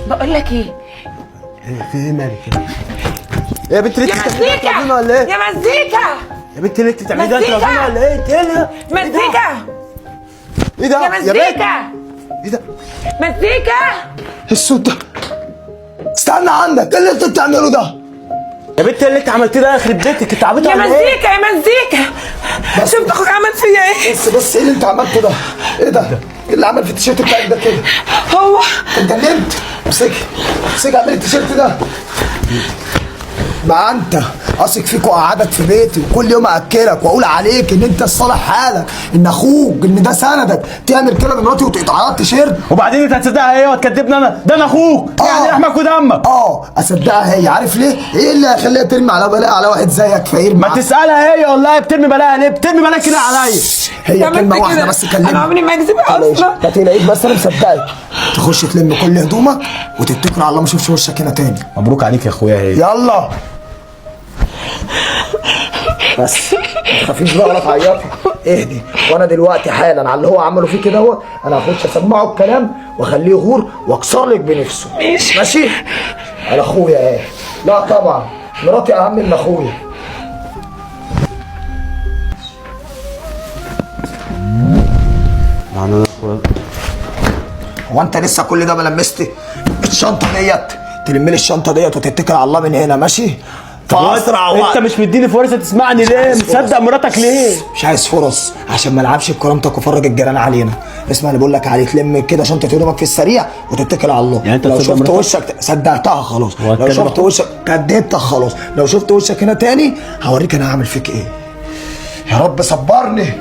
بقول لك ايه؟ ايه في ايه مالك؟ ايه يا بنت اللي يا انت بتعملي ده؟ مزيكا انت ولا ايه؟ يا مزيكا يا بنت اللي انت بتعملي ده؟ انت مزيكا! مجنونة ولا ايه؟ انت ايه ده؟ مزيكا ايه ده؟ يا يا بنت مزيكا ايه ده؟ مزيكا. ايه الصوت ده؟ استنى عندك، ايه اللي انت بتعمله ده؟ يا بنت اللي انت عملتيه ده يخرب بيتك، انت عبيطه يا ولا ايه؟ مزيكا يا مزيكا، شفت اخوك عمل فيا ايه؟ بس ايه اللي انت عملته ده؟ ايه ده؟ ايه اللي عمل في التيشيرت بتاعك ده كده؟ هو انت اتجننت؟ امسكي امسكي، اعملي التيشيرت ده. ما انت اثق فيك واقعدك في بيتي وكل يوم اكلك واقول عليك ان انت الصالح حالك، ان اخوك، ان ده سندك، تعمل كده لمراتي وتقطع لها التيشيرت؟ وبعدين انت هتصدقها هي وهتكدبني انا؟ ده انا اخوك يعني لحمك ودمك. اصدقها هي؟ عارف ليه؟ ايه اللي هيخليها ترمي على بلاء على واحد زيك فقير؟ ما تسالها هي والله، بترمي بلاها ليه؟ بترمي بلاها كده عليا. هي عملت كلمة واحدة كده. بس كلمها. انا عمري ما اكذب اصلا. ما تقلقيش، بس انا مصدقك. تخش تلم كل هدومك وتتكل على الله، ما اشوفش وشك هنا تاني. مبروك عليك يا اخويا. هي يلا بس ما تخافيش بقى ولا تعيطي، اهدي. وانا دلوقتي حالا على اللي هو عمله فيه كده اهوت، انا هخش اسمعه الكلام واخليه يغور واكسر لك بنفسه. ماشي. ماشي على اخويا. ايه؟ لا طبعا مراتي اهم من اخويا. يعني انا اخويا. هو انت لسه كل ده ما لمست الشنطة ديت؟ تلم لي الشنطة ديت وتتكل على الله من هنا، ماشي؟ فاسرع وقت. انت مش مديني فرصة تسمعني ليه؟ مصدق مراتك ليه؟ مش عايز فرص عشان ما العبش بكرامتك وافرج الجيران علينا. اسمع اللي بقول لك عليه، تلم كده شنطه هدومك في السريع وتتكل على الله. يعني انت لو تصدق شفت مراتك؟ وشك صدقتها خلاص. لو وهتكلم شفت أخوك؟ وشك كدبتك خلاص. لو شفت وشك هنا تاني هوريك انا هعمل فيك ايه. يا رب صبرني.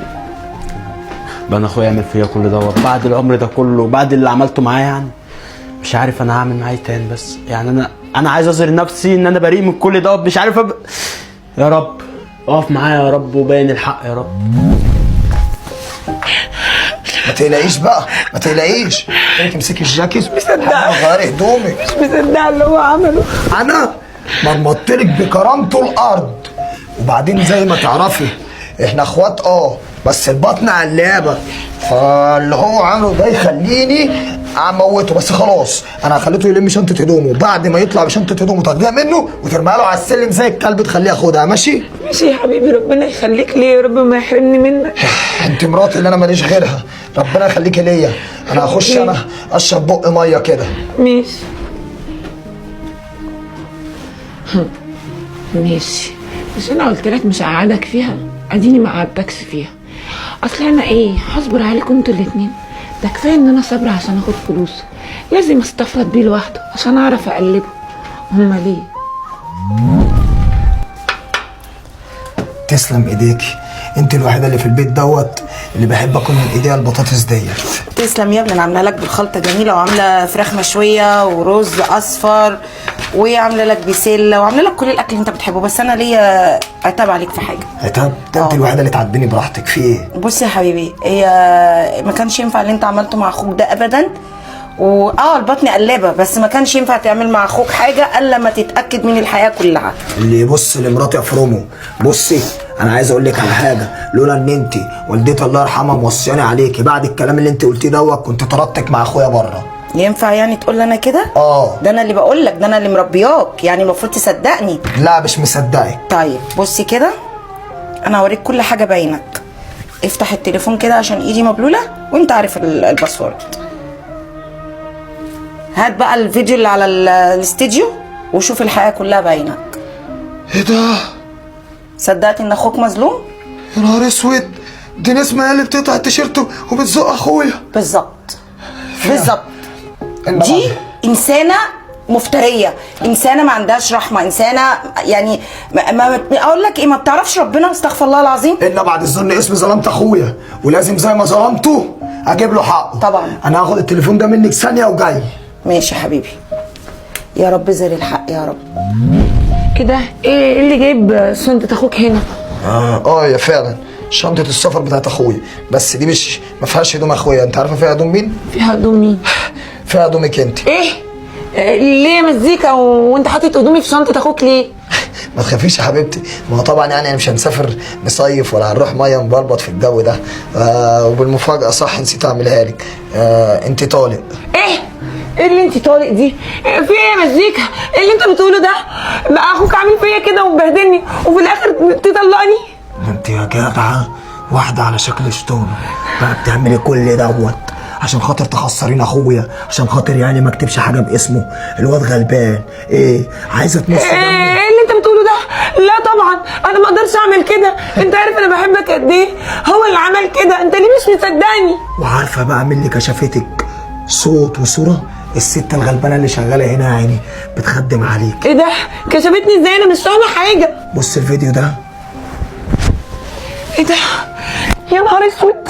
بقى انا اخويا يعمل فيا كل دوت بعد العمر ده كله، بعد اللي عملته معاه، يعني مش عارف انا هعمل معاه ايه تاني. بس يعني انا عايز اظهر نفسي ان انا بريء من كل دوت، مش عارف يا رب اقف معايا يا رب وبين الحق يا رب. ما تقلقيش بقى، ما تقلقيش. انت تمسكي الجاكيت مش مصدقه، غيري هدومك. مش مصدقه اللي هو عمله. انا مرمطتلك بكرامته الارض. وبعدين زي ما تعرفي احنا اخوات، بس البطن علابه، فاللي هو عمله ده يخليني اموته. بس خلاص انا خليته يلم شنطه هدومه، بعد ما يطلع بشنطه هدومه تاخديها منه وترميها له على السلم زي الكلب، تخليه ياخدها. ماشي؟ ماشي يا حبيبي، ربنا يخليك ليا يا رب، ما يحرمني منك. انت مراتي اللي انا ماليش غيرها، ربنا يخليكي ليا. انا هخش انا اشرب بق مية كده. ماشي ماشي. مش انا قلت لك مش هقعدك فيها؟ اديني ما قعدتكش فيها. اصل انا ايه، هصبر عليكم انتوا الاتنين؟ ده كفاية ان انا صابره عشان اخد فلوسه، لازم استفرد بيه لوحده عشان اعرف اقلبه. هما ليه؟ تسلم ايديكي، انت الوحيدة اللي في البيت دوت اللي بحب اكل من ايديها البطاطس ديت. تسلم يا ابني، انا عامله لك بالخلطه جميلة، وعامله فراخ مشوية ورز اصفر، وعامله لك بسلة، وعامله لك كل الاكل اللي انت بتحبه. بس انا ليا عتاب عليك في حاجة. عتاب؟ ده انت الوحيدة اللي تعاتبيني براحتك. في ايه؟ بص يا حبيبي، هي ما كانش ينفع اللي انت عملته مع اخوك ده ابدا. واه البطن قلابة، بس ما كانش ينفع تعمل مع اخوك حاجة الا ما تتاكد من الحياة كلها. اللي يبص لمراتي افرمه. بصي انا عايز اقول لك على حاجة، لولا ان انت والدتي الله يرحمها موصياني عليكي بعد الكلام اللي انت قلتيه دوت كنت طردتك مع اخويا بره. ينفع يعني تقول انا كده؟ ده انا اللي بقول لك، ده انا اللي مربياك، يعني المفروض تصدقني. لا مش مصدقك. طيب بصي كده، انا هوريك كل حاجة بعينك. افتح التليفون كده عشان ايدي مبلوله وانت عارف ال password. هات بقى الفيديو اللي على الاستديو وشوف الحقيقة كلها بعينك. ايه ده؟ صدقت ان اخوك مظلوم؟ يا نهار اسود، دي نسمه هي اللي بتقطع التيشيرت وبتزق اخويا. بالظبط بالظبط. دي انسانه مفتريه، انسانه ما عندهاش رحمه، انسانه يعني ما اقول لك ايه، ما بتعرفش ربنا، استغفر الله العظيم. الا بعد الظن اسم ظلمت اخويا، ولازم زي ما ظلمته اجيب له حقه. طبعا. انا هاخد التليفون ده منك ثانية وجاي. ماشي يا حبيبي، يا رب زر الحق يا رب. كده ايه اللي جايب شنطه اخوك هنا؟ يا فعلا شنطه السفر بتاعت اخويا، بس دي مش ما فيهاش هدوم اخويا. انت عارفه فيها هدوم مين؟ فيها هدوم مين؟ فيها هدومك انت. ايه؟ ليه مزيكا وانت حاطط هدومي في شنطه اخوك ليه؟ ما تخافيش يا حبيبتي، ما هو طبعا يعني مش هنسافر نصيف ولا هنروح مية نبلبط في الجو ده. وبالمفاجاه صح نسيت اعملها لك. انت طالق. ايه؟ ايه اللي انت طالق دي؟ في ايه يا مزيكا؟ ايه اللي انت بتقوله ده؟ بقى اخوك عامل فيا كده ومبهدلني وفي الاخر تطلقني؟ ده انت يا جدعه واحدة على شكل شطون بقى، بتعملي كل دوت عشان خاطر تخسرين اخويا، عشان خاطر يعني ما اكتبش حاجة باسمه، الواد غلبان. ايه عايزه تمص ايه دمي؟ اللي انت بتقوله ده؟ لا طبعا انا ما اقدرش اعمل كده، انت عارف انا بحبك قد ايه، هو اللي عمل كده، انت ليه مش مصدقني؟ وعارفه بقى مين اللي كشفتك صوت وصوره؟ الست الغلبانه اللي شغالة هنا يا عيني بتخدم عليك. ايه ده؟ كشفتني ازاي؟ انا مش فاهمه حاجة. بص الفيديو ده. ايه ده؟ يا نهار اسود.